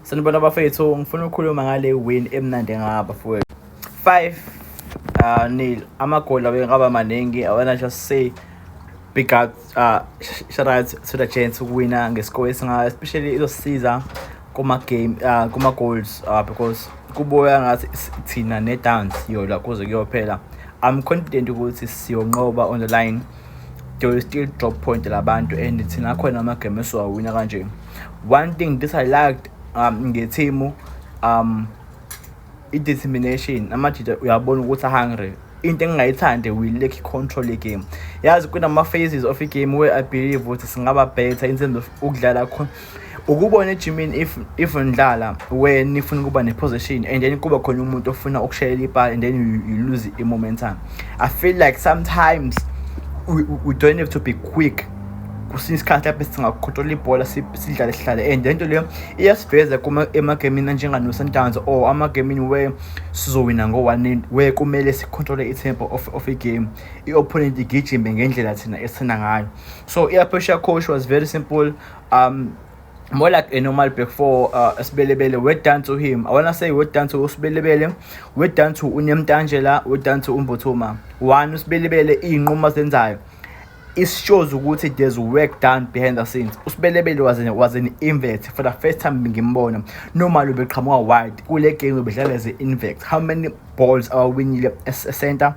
Sanibona bafethu, ngifuna ukukhuluma ngale win emnandi ngaba bafowethu. 5 nil, amagoli abengaba maningi. I wanna just say big up, shout out to the gents ukuwina ngescore esinga, especially izosiza kuma game, kuma goals, because kubuya ngathi thina ne-Downs yola kuze kuyophela. I'm confident ukuthi siyonqoba on the line. They will still drop point labantu and thina khona amagame esiwawina kanje. One thing this I liked nge-team, i-determination, amajita uyabona ukuthi hungry. Into engingayithandi, we lack control ye-game. Yazi kunama-phases of i-game where I believe ukuthi singaba better in terms of ukudlala khona, ukubona ejimini if nidlala where nifuna ukuba ne-possession and then kuba khona umuntu ofuna ukushayela ipali and then you lose i-momentum. I feel like sometimes we don't have to be quick. Kwesinye isikhathi lapho singakhontrola ibhola, sidlale, sihlale, and lento leyo iyasiveza kuma emagemini anjengano-Sundowns or amagemini where sizowina ngo-1-0, where kumele sikhontrole i-tempo of i-game, i-opponent igijime ngendlela thina esithanda ngayo. So i-approach coach was very simple, more like a normal back four. Sibelebele, well done to him. I wanna say well done to uSibelebele, well done to uNemtanjela, well done to uMbuthuma. One, uSibelebele, iy'nqumo azenzayo, it shows ukuthi there's work done behind the scenes. USibelebele was an invert for the first time ngimbona. Normally ubeqhamuka wide, kule game ubedlala as an invert. How many balls awawinile center?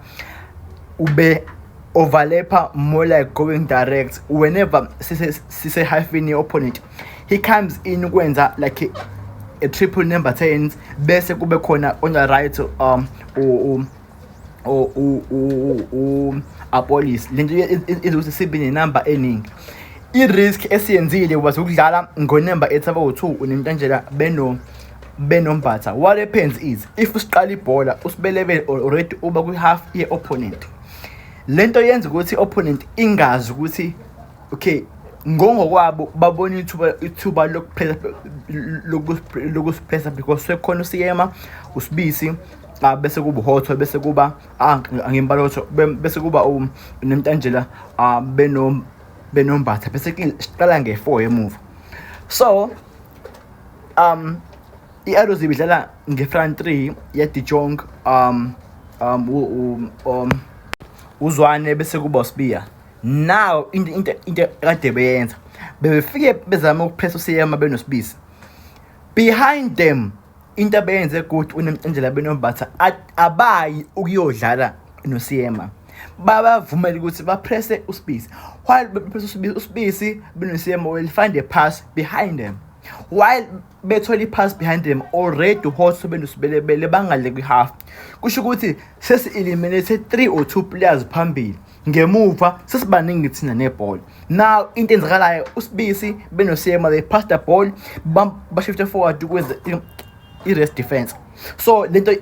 Ube overlapper, more like going direct whenever sise halfini opponent. He comes in ukwenza like a triple number 10s, bese kube khona on the right u Appollis. Lento izokuthi sibe nenumber eningi. I-risk esiyenzile was ukudlala ngo-number 8 abawu-2, uNemtanjela benoMbatha. What happens is if usiqala ibhola, uSibelebele already uba kwi-half ye-opponent. Lento yenza ukuthi i-opponent ingazi ukuthi okay, ngongokwabo babona ithuba lokupressa, lokusipressa, because sekhona uSiyema, uSibisi, bese kuba uHotto, bese kuba angimbalo, bese kuba uNemtanjela, benoMbatha, bese siqala nge-4 emuva. So i-Arrows ibidlala nge-front 3 ye-De Jong, uZwane, bese kuba uSibiya. Now into kade beyenza, bebefike bezama ukupressa uSiyema benoSibisi behind them. Into abeyenze good uNemtanjela benoMbatha, abayi ukuyodlala noSiyema, babavumela ukuthi bapresse uSibisi. While bepresse uSibisi, uSibisi benoSiyema will find a pass behind them. While bethola i-pass behind them already, uHotto benoSibelebele bangale kwi-half. Kusho ukuthi sesi-eliminate 3 or 2 players phambili, ngemuva sesibaningi thina nebhola. Now into enzakalayo, uSibisi benoSiyema, they pass the ball, bashifte forward ukwenza i-rest defense. So lento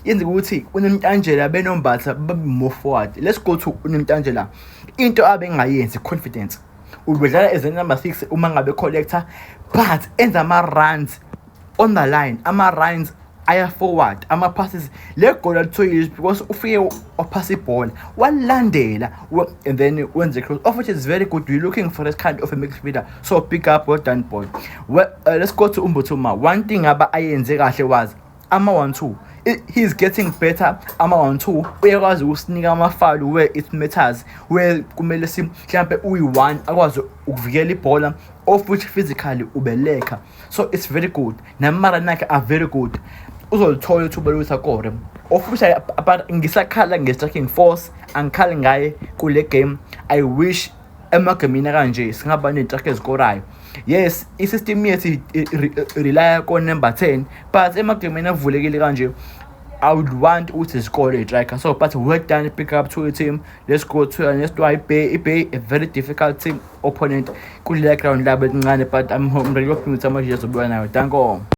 yenza ukuthi uNemtanjela benoMbatha babe more forward. Let's go to uNemtanjela. Into abengayenzi, confidence, ubedlala as a number 6 uma ngabe collector, but enza ama-runs on the line, ama-runs aya forward, ama-passes. Le goal alitholile because ufike waphasa ibhola, walandela and then wenze cross, of which is very good. We're looking for this kind of a midfielder, so pick up, well done, boy. Well, let's go to uMbuthuma. One thing aba ayenze kahle was ama-1-2. He's getting better ama-1-2. Uyakwazi ukusinika ama-foul where it matters, where kumele si mhlampe uyi-one akwazi ukuvikela ibhola, of which physically ubelekha, so it's very good. Nama-run akhe are very good. Uzolithola ithuba lokuthi akore, of which but ngisakhala nge-striking force. Angikhali ngaye kule game. I wish emagemini kanje singaba ney'striker ezikorayo. Yes, i-system yethu relya ko-number 10, but emagemini avulekile kanje I would want ukuthi score i-striker. So but well done, pick up to a team. Let's go to the next one, iBay. iBay, a very difficult team, opponent kulela ground labo elincane, but I'm really hoping ukuthi amajita azobuya nayo. Danko.